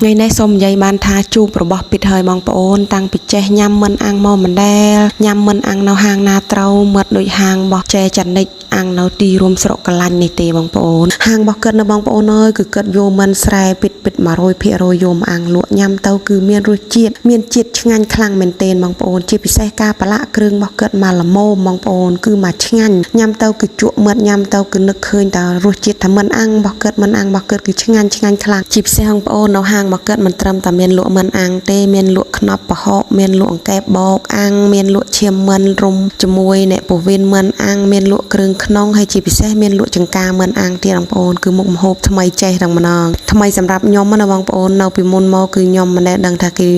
ថ្ងៃនេះសូមនិយាយបានថាជួបរបស់ពិតហើយបងប្អូនតាំងពីចេះញ៉ាំមិនអាំងមកមិនដែលញ៉ាំមិនអាំងនៅហាងណាត្រូវមាត់ដូចហាងរបស់ចែចានិចអាំងនៅទីរួមស្រុកកលាញ់នេះទេបងប្អូនហាងរបស់គាត់នៅបងប្អូនអើយគឺគាត់យកមិនស្រែពិតពិត100%យកមកអាំងលក់ញ៉ាំទៅគឺមានរសជាតិមានជាតិឆ្ងាញ់ខ្លាំងមែនទែនបងប្អូនជាពិសេសការប្រឡាក់គ្រឿងរបស់គាត់មកល្មមបងប្អូនគឺមកឆ្ងាញ់ញ៉ាំទៅគឺជក់មាត់ញ៉ាំទៅគឺនឹកឃើញតែរសជាតិថាមិនអាំងរបស់គាត់មិនអាំងរបស់គាត់គឺឆ្ងាញ់ឆ្ងាញ់ខ្លាំងជាពិសេសបងប្អូននៅហាងរបស់គាត់មិនត្រឹមតែមានលក់មិនអាំងទេមានលក់ខ្នប់ប្រហុកមានលក់អង្កែបបោកអាំងមានលក់ឈាមមិនរុំជាមួយអ្នកពោះវៀនមិនអាំងមានលក់គ្រឿងក្នុងហើយជាពិសេសមានលក់ចង្ការមិនអាំងទៀតបងប្អូនគឺមុខម្ហូបថ្មីចេះទាំងម្ដងថ្មីសម្រាប់ខ្ញុំណាបងប្អូននៅពីមុនមកគឺខ្ញុំមិនដែលដឹងថាគេ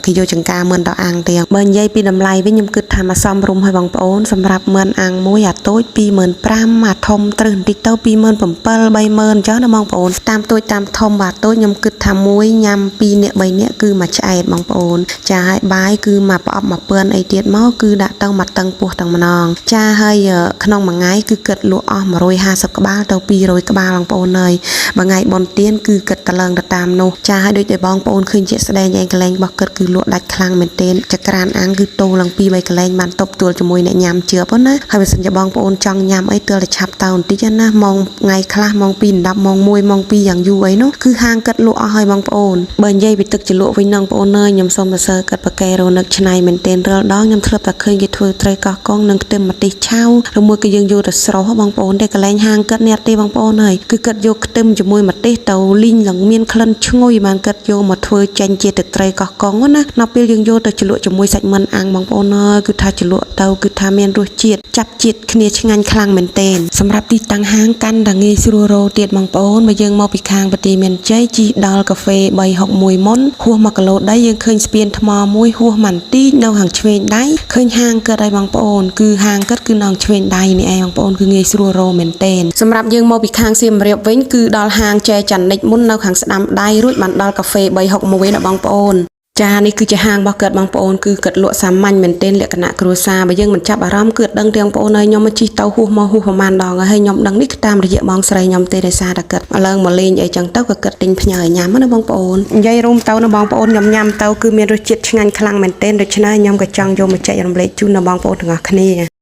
គេយកចង្ការមិនទៅអាំងទេបើនិយាយពីតម្លៃវិញខ្ញុំគិតថាមកសមរម្យហើយបងប្អូនសម្រាប់មិនអាំងមួយអាតូច25,000អាធំត្រឹសបន្តិចទៅ27,000 30,000អញ្ចឹងណាបងប្អូនតាមតូចតាមធំបាទតូចខ្ញុំគិតថាមួយញ៉ាំ2នាក់3នាក់គឺមួយឆ្អែតបងប្អូនចាហើយបាយគឺមកប្រអប់មកពឿនអីទៀតមកគឺដាក់ទៅមកតឹងពោះទាំងម្ដងចាហើយក្នុងមួយថ្ងៃគឺគិតលក់អស់150ក្បាលទៅ200ក្បាលបងប្អូនអើយមួយថ្ងៃបុណ្យទានគឺគិតតឡើងទៅតាមនោះចាហើយដូចដែលបងប្អូនឃើញជាក់ស្ដែងឯងកលែងរបស់គិតគឺលក់ដាច់ខ្លាំងមែនទែនចក្រានអាំងគឺតូឡើង2 3កលែងបានតបទួលជាមួយអ្នកញ៉ាំជឿប៉ុណ្ណាហើយបើសិនជាបងប្អូនចង់ញ៉ាំអីទើបតែឆាប់ទៅបន្តិចណាម៉ោងថ្ងៃខ្លះម៉ោង2 10ម៉ោង1ម៉ោង2យ៉ាងយូរអីនោះគឺហាងគិតលក់អស់ហើយបងប្អូនបើនិយាយពីទឹកជ្រលក់វិញហ្នឹងបងប្អូនអើយខ្ញុំសូមសរសើរគិតប៉ាកែរនឹកឆ្នៃមែនទែនរាល់ដងខ្ញុំធ្លាប់តែឃើញគេធ្វើត្រីកោះកុងនិងខ្ទឹមម្ទេសឆៅឬមួយក៏យើងយកទៅស្រុះបងប្អូនតែកន្លែងហាងគិតនេះអត់ទេបងប្អូនអើយគឺគិតយកខ្ទឹមជាមួយម្ទេសទៅលីងឡើងមានក្លិនឈ្ងុយបានគិតយកមកធ្វើចេញជាទឹកត្រីកោះកុងណាដល់ពេលយើងយកទៅជ្រលក់ជាមួយសាច់មិនអាំងបងប្អូនអើយគឺថាជ្រលក់ទៅគឺថាមានរសជាតិចាប់ជាតិគ្នាឆ្ងាញ់ខ្លាំងមែនទែនសម្រាប់ទីតាំងហាងកាន់តែងាយស្រួលរកទៀតបងប្អូនបើយើងមកពីខាងបន្ទាយមានជ័យជិះដល់កាហ្វេ361មុនហួស1គីឡូដីយើងឃើញស្ពានថ្មមួយហួសមិនទីនៅខាងឆ្វេងដៃឃើញហាងគិតហើយបងប្អូនគឺហាងគិតគឺនៅឆ្វេងដៃនេះឯងបងប្អូនគឺងាយស្រួលរកមែនទែនសម្រាប់យើងមកពីខាងសៀមរាបវិញគឺដល់ហាងចែចានិចមុននៅខាងស្ដាំដៃរួចបានដល់កាហ្វេ361ណាបងប្អូនចានេះគឺជាហាងរបស់គាត់បងប្អូនគឺគាត់លក់សាមញ្ញមែនទែនលក្ខណៈគ្រួសារបើយើងមិនចាប់អារម្មណ៍គឺអត់ដឹងទេបងប្អូនហើយខ្ញុំមកជិះទៅហួសមកហួសប្រហែលដងហើយខ្ញុំដឹងនេះគឺតាមរយៈបងស្រីខ្ញុំទេដោយសារតែគាត់ឡើងមកលេងអីចឹងទៅក៏គាត់ទិញផ្ញើឲ្យញ៉ាំណាបងប្អូននិយាយរួមទៅណាបងប្អូនខ្ញុំញ៉ាំទៅគឺមានរសជាតិឆ្ងាញ់ខ្លាំងមែនទែនដូច្នេះខ្ញុំក៏ចង់យកមកចែករំលែកជូនដល់បងប្អូនទាំងអស់គ្នា។